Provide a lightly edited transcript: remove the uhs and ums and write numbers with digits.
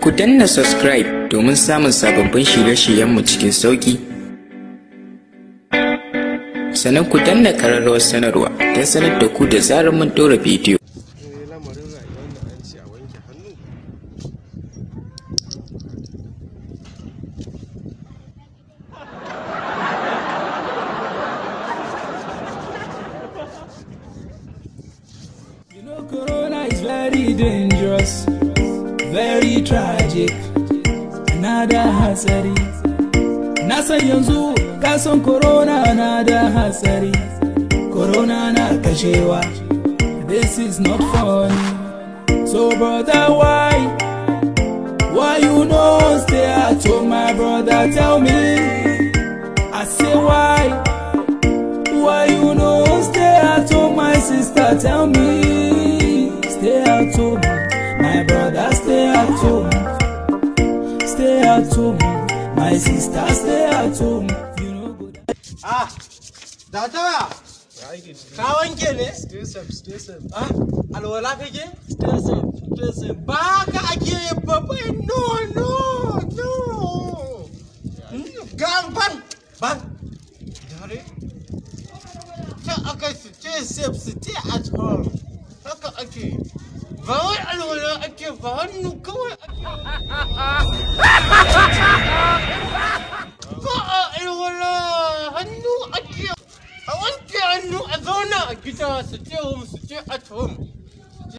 Ku danna subscribe domin samun sababbin shirye-shiryenmu cikin sauƙi. Sannan ku danna ƙararrawar sanarwa don sanar da ku da zarar mun ɗora bidiyo. Lamarin rayuwar da an ce a wanke hannu. You know, Corona is very dangerous, very tragic, na da hatsari. Na san yanzu ka san Corona na da hatsari, Corona na kashewa. This is not funny. So brother, why you no stay at home, my brother? Tell me. I say why you no stay at home, my sister? Tell me. Stay at home, my brother, stay at home. Stay at home, my sister, stay at home. You know go. Ah, da taya, ka wanke ne? Stay safe, stay safe. Ah, alwala kake? Stay safe, stay safe. Ba ka ake yi ba bai, no, no, no. Ga ban, ban. Dare? Ta aka stay safe, stay at home. Haka ake yi. Ba wai alwala ake ba, hannu kawai ake. Ba a alwala, hannu ake. A wanke hannu, a zauna a gida, stay home, stay at home.